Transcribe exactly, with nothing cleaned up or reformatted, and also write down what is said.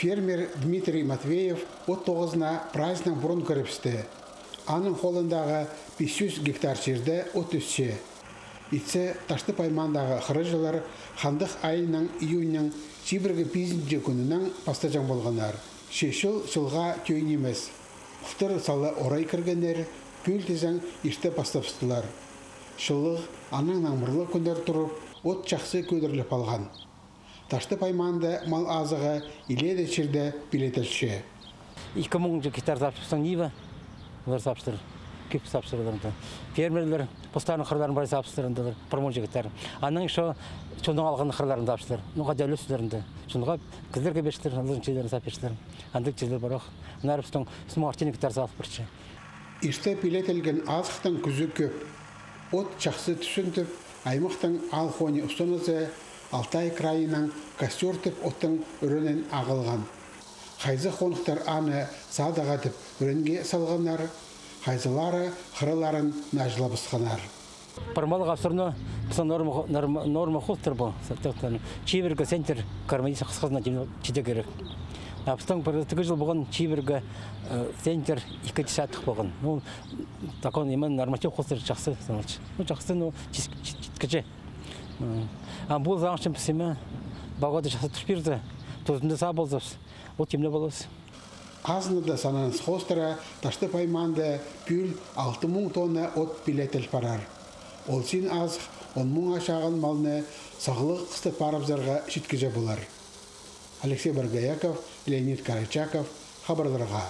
Фермер Дмитрий Матвеев от тоғызына прайзынаң пурун кірібісті. Аның холындағы пис чӱс гектар чирде от ӧсче. Итсе, Таштып аймаандағы хырыҷылар хандых айының июньның чибіргі пизінҷі кӱнінең пастаҷаң полғаннар. Че чыл чылға тӧӧй нимес. Пылтыр сала орай кіргеннер, пӱӱл тізең, ирте пастабыстылар. Чылығ, аннаң наңмырлығ кӱннер турып, от чахсы кӧдіріліп алған. Таштып аймаанда мал азығы илееде чирде пилетелче. Ікі муң гектар сапчатсаң нива, олар сапчалар, кӧп сапчалар оларда. Фермерлер постарының хырларын прай сапчалар андағ, пір муң гектар. Анаң ещё чонның алған хырларын сапчалар. Ну, хайди ӱлес оларында. Чонға, кізілерге пирчелер, оларның чирлерін сап пирчелер. Андағ чирлер пар ох. Аннаңар пістің ӱс муң алты чӱс гектар салып пирче. Ирте пилетелген азыхтың кӱзі кӧп. От чахсы тӱсіндіп, аймахтың аал хони устаназы Алтай крайынаң «Костёр» тіп оттың ӱренін ағылған. Хайзы хоныхтар аны садығ тіп ӱренге салғаннар, хайзылары хыраларын наҷылабысханнар. Пір малға всё равно пістің норма, норма, норма холтыр пу. Чибіргі центнер кормовица хысхазына чиде кирек. А пістің пір тігі чыл полған чибіргі, э, центнер ікі чӱс аттығ полған. Ну, так он именно норматив холтыр чахсы, значит. Ну, чахсы, ну, чит-, чит-, читкіҷе. М. А пу заңчым піс име, погода чахсы тур пирзе, тузында саа ползабыс, ол тимнеп полабыс. Азынада сананыс хоостыра Таштып аймаанда пӱӱл алты муң тонна от пилетел парар. Ол син азых он муңға чағын малны сағлығ хыстап парыбызарға читкіҷе полар. Алексей Боргояков, Леонид Карачаков, хабарларға.